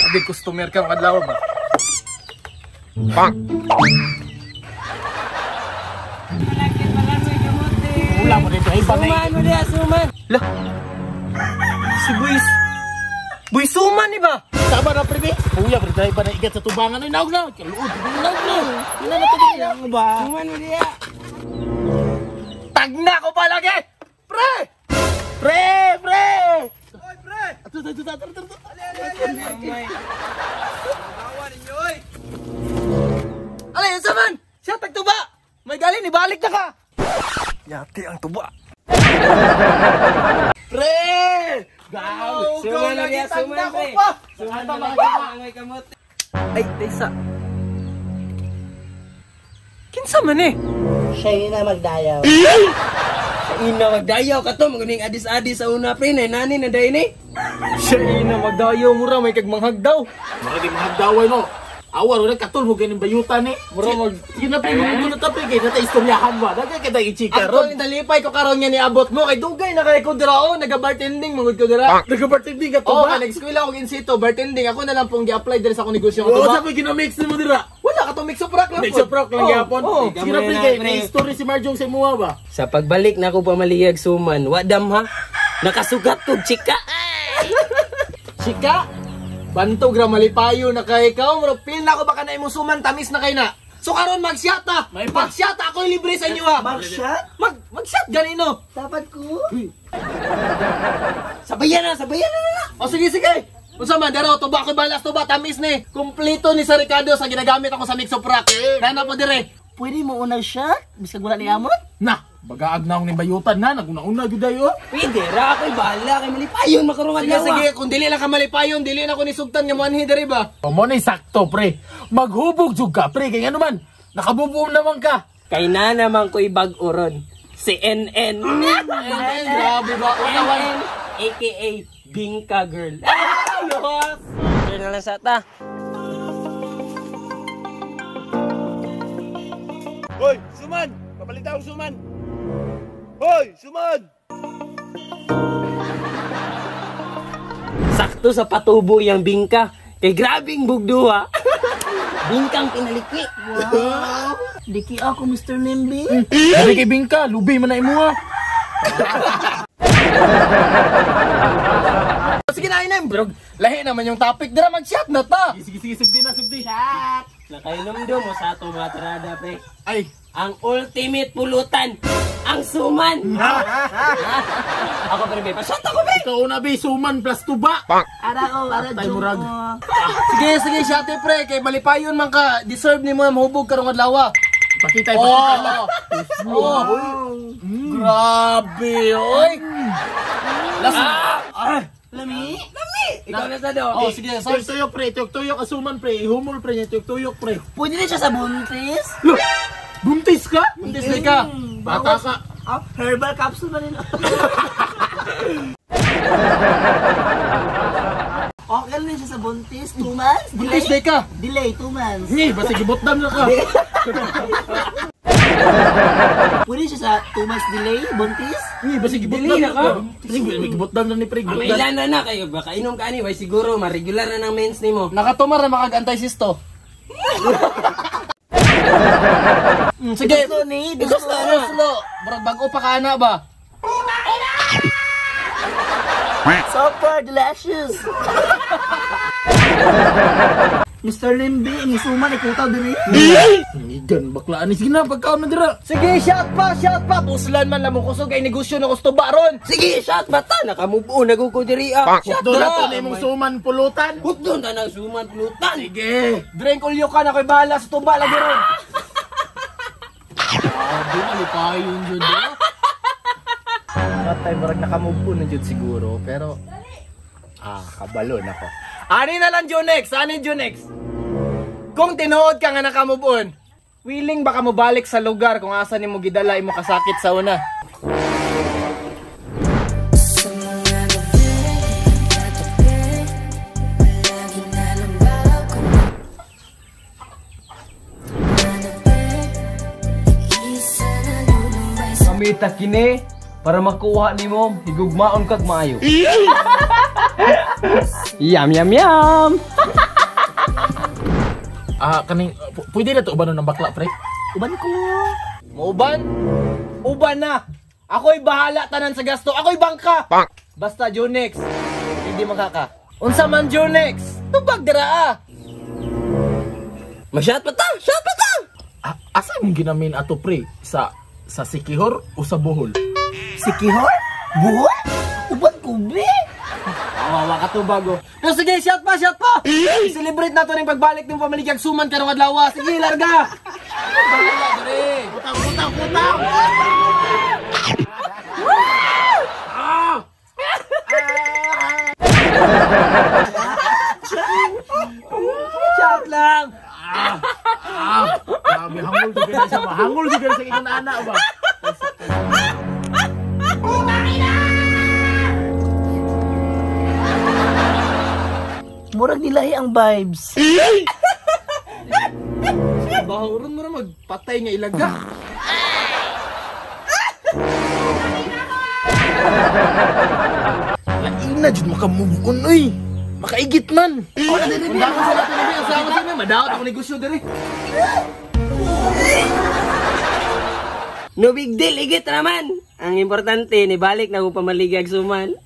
Abi customer ka adlaw ba? Bang. Wala mo dito ay Suman mo diha, suman. Lah. Si Buis. Buis suman ni ba? Tama na pre. Kuya pre dai ba na igat sa tubangan ay naog na. Kaluod naog na. Ina na to ba? Suman mo diha. Tagna ko pa lagi. Pre! Pre, pre! Oy, pre! Ato, ato, ato, ato, ato. Bawa ninyo, oy! Alay, unsa man? Siya tagtuba! May galing, ibalik na ka! Yati ang tuba. Pre! Gaw! Suman na diha, suman Tagna ko pre. pa! Suman na lagi ang kamote. Ay, taysa. Kinsa man eh? Siya na magdayaw. Ina magdayaw ka to, maguning adis-adis sa una pre, nay nani na day ni. Siya ina magdayaw, mura may kagmanghag daw. Mura di mahagdaway no. Awar wala katulog ganing bayutan ni. Mura mag... Sige na pre, mo na ta pre kay nata istoryahan ba. Dagay kita ichika ron. Actually, nalipay ko karon nga niabot mo kay dugay na kay ko dira oh, naga-bartending mangud ko dira. Nagabartending ka to Oh, ba? kay nag-eskwela og in situ bartending ako na lang pong gi-apply diri sa akong negosyo Oo, ko ba. sa ginamix nimo dira. Wala ka to mix up rock lang. Mix up rock lang Oh, gyapon. oh. Sige na pre kay may story si Marjong sa imuha ba? Sa pagbalik na ako pamaliyag suman, wadam ha. Nakasugat kog chika. Chika. Bantog ra malipayo na kay ikaw, mura pil na ko baka na imong suman tamis na kay na. So karon mag-shot ta. Mag-shot ako libre sa inyo ha. Mag-shot? Mag-shot ganino. Dapat ko? Sabayan na, sabayan na. O sige sige. Unsa man daro tuba ko balas tuba tamis ni. Kompleto ni sa Ricardo sa ginagamit ako sa mix up rock. Nana po dire. Pwede mo unang shot? Bisag wala ni amot? Na, bagaag na akong ning bayutan na, naguna-una gyud ayo. Pwede ra ako'y bahala kay malipayon makarong Sige adlaw. sige, kung dili lang ka malipayon, dili na ko ni sugtan nga moanhi diri ba. O mo ni sakto pre. Maghubog jud ka pre kay ngano man, nakabubuom naman ka. Kay na naman ko'y bag-o ron. Si NN. NN, grabe ba? Utawan. NN, aka Bingka Girl. Ayos! Sure na lang sa ta. Hoy, suman! Papalit ako suman! Hoy, suman! Sakto sa patubo yung bingka. Kay grabing bugdo ha. Bingkang pinalikwi. Wow! Diki ako, Mr. Limbi. Dili kay bingka, lubi man na imuha. Sige na ina, bro. Lahi naman yung topic dira mag-shot na ta. Sige sige sugdi na sugdi. Shot! Nakainom do mo sa ato matrada pre. Ay, Ang ultimate pulutan, ang suman. Ako pre, pa-shot ako pre. ikaw na be suman plus tuba. Ara o, ara Tay, murag. mo. Sige sige, shot eh, pre kay malipayon man ka. Deserve nimo na mahubog karong adlaw. Pakita ipakita. Oh, oh. Grabe, oy. Las Lami? Ikaw na sa do. Oh, sige, Tuyok sorry. tuyok pre, tuyok tuyok asuman pre, ihumol pre niya tuyok tuyok pre. Pwede na siya sa buntis? Look, buntis ka? Buntis na ka. Bata ka. Ah, herbal capsule ba nila? Okay lang siya sa buntis? 2 months? Buntis na ka. Delay, 2 months. Ni, basta gibutdan na ka. Pwede siya sa 2 months delay, buntis? Ni, basta gibutdan Dili na na ka. ka. Sige, may gibutdan na ni pre, Ang gibutdan. ilan na na kayo baka inom ka ani, way siguro ma-regular na ng mens nimo. Nakatumar na makag anti-sisto. Sige. Gusto ni, Gusto gusto. na. Murag bago pa ka na ba? Super delicious! Mr. Limbi, imisuman, ikutaw din eh. Nigan baklaan ni sige na pagkaon na dira. Sige, shot pa, shot pa. Puslan man lang mo kusog ay negosyo na gusto ba ron. Sige, shot bata nakamove on nagugo diri ah. Shot Doon na to na. na imong suman pulutan. Hutdon ta ng suman pulutan. Sige. Drink ulyo ka na ko'y bahala sa tuba lagi ron. Grabe, malipayon jud eh. Patay, murag nakamove on na jud siguro, pero kabalo na ko. Ani na lang Junex, ani Junex. Kung tinuod ka nga nakamove on, willing ba ka mobalik sa lugar kung asa nimo gidala imo kasakit sa una? Kamita kini Para makuha nimo, higugmaon kag maayo. Yum yum yum. Ah, kaning pwede na to ubanon ng bakla, pre. Uban ko. Mauban? Uban na. Ako'y bahala tanan sa gasto. Ako'y bangka. Basta Junex, hindi makaka. Unsa man Junex? Tubag dira ah. Mag-shot pa ta, shot pa ta. Ah, asa imong ginamin ato, pre? Sa Sikihor o sa Bohol? Sikihor? Buhol? Uban ko, be. Awawa ka to bago. Pero sige, shot pa, shot pa. I-celebrate na to ning pagbalik ng pamaligyag suman karong adlaw. Sige, larga. Bahala dere. Putang, putang, putang! Shot lang. Ah, grabe, hangol jud ka na siya ba? Hangol jud ka na sa ingon ana ba? Murag nilahi ang vibes. Bahuron mo na magpatay nga ilaga. Lain na jud maka-move on oy. Makaigit man. Kung ako sa natin ang sama sa inyo, madaot ako negosyo dere. No big deal, igit naman. Ang importante, nibalik na ko pamaligag suman.